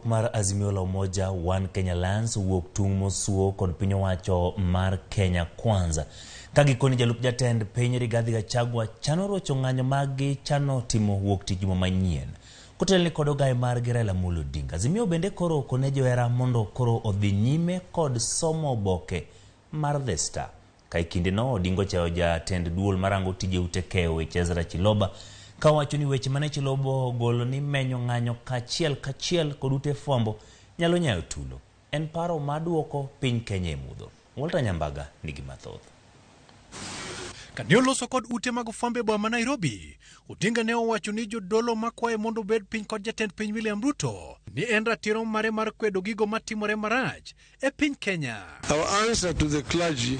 Riwruok mar Azimio la Umoja One Kenya Alliance owuok tung' mosuo kod piny owacho mar Kenya Kwanza. Ka gikoni jalup jatend piny Rigathi Gachagua chano rocho ng'anyo mag chano timo wuok tich juma manyien. Kotelni kod ogaye margi Raila Amolo Odinga. Azimio bende koro okone johera mondo koro odhi nyime kod somo oboke mar The Star. Ka e kindeno Odinga ochayo jatend duol marango tije ute keyo weche Ezra Chiloba ka owacho ni weche mane Chiloba ogolo ni menyo ng'anyo kachiel kachiel kod ute fwambo nyalo nyayo tulo. En paro maduoko piny Kenya e mudho. Walter Nyambaga nigi mathoth. Kane oloso kod ute mag fwambo e boma ma Nairobi, Odinga ne owacho ni jodolo makwaye mondo obed piny kod jatend piny William Ruto ni en ratiro mare mar kwedo gigo matimore marach e piny Kenya. Our answer to the clergy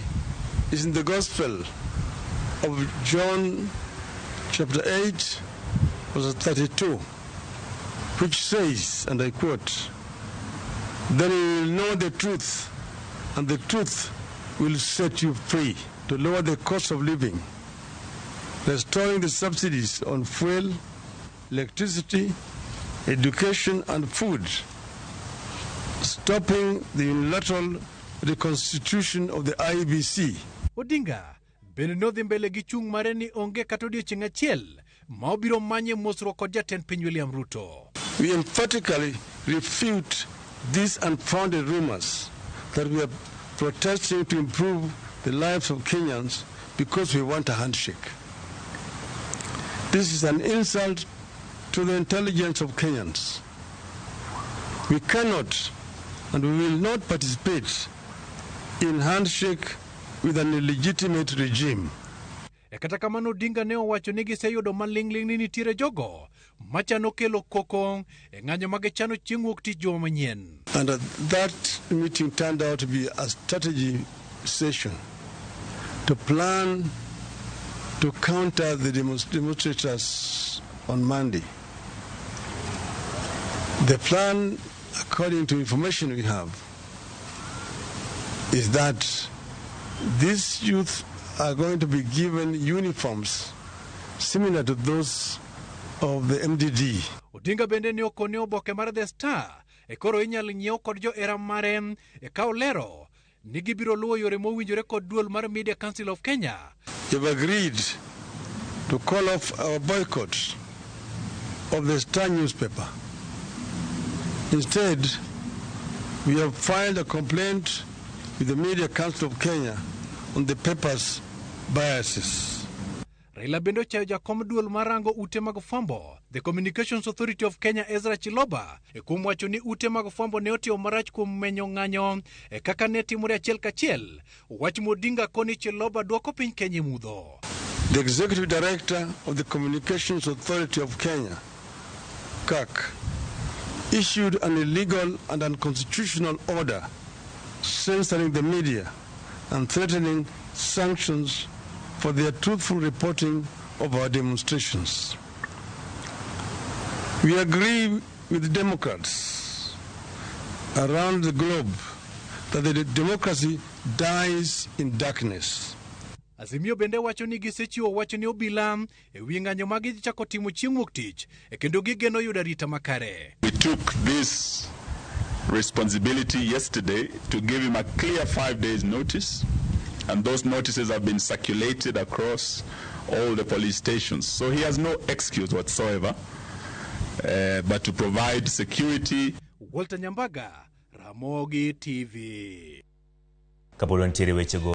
is in the Gospel of John chapter 8 verse 32, which says, and I quote, "Then you will know the truth, and the truth will set you free." To lower the cost of living, restoring the subsidies on fuel, electricity, education, and food, stopping the unilateral reconstitution of the IEBC. Odinga bende nodhi mbele gi chung' mare ni onge kata odiechieng' achiel ma obiro manye mosruok kod jatend piny William Ruto. We emphatically refute these unfounded rumors that we are protesting to improve the lives of Kenyans because we want a handshake. This is an insult to the intelligence of Kenyans. We cannot and we will not participate in handshake with an illegitimate regime. E kata kamano Odinga ne owacho ni giseyudo maling'ling' ni nitiere jogo machano kelo koko e ng'anyo ma gichano chieng' wuok tich juma manyien. And that meeting turned out to be a strategy session to plan to counter the demonstrators on Monday. The plan, according to information we have, is that these youth are going to be given uniforms similar to those of the MDD. Odinga bende ne okone oboke mar The Star e koro inyal nyiew kod johera mare e ka olero ni gibiro luwo yore mowinjore kod duol mar Media Council of Kenya. We have agreed to call off our boycott of the Star newspaper. Instead, we have filed a complaint with the Media Council of Kenya on the paper's biases. Raila bende ochayo jakom duol mar rango ute mag fwambo The Communications Authority of Kenya Ezra Chiloba e kuom wacho ni ute mag fwambo ne otimo marach kuom menyo ng'anyo e kaka ne timore achiel kachiel. Wach Modinga koni Chiloba duoko piny Kenya e mudho. The Executive Director of the Communications Authority of Kenya, CAK, issued an illegal and unconstitutional order censoring the media and threatening sanctions for their truthful reporting of our demonstrations. We agree with Democrats around the globe that the democracy dies in darkness. Azimio bende wacho ni gisechiwo wach ne obila e wi ng'anyo ma gichako timo chieng' wuok tich e kendo gigeno yudo arita makare. We took this responsibility yesterday to give him a clear 5 days notice, and those notices have been circulated across all the police stations. So he has no excuse whatsoever but to provide security. Walter Nyambaga, Ramogi TV. Kapod wantiere wechego.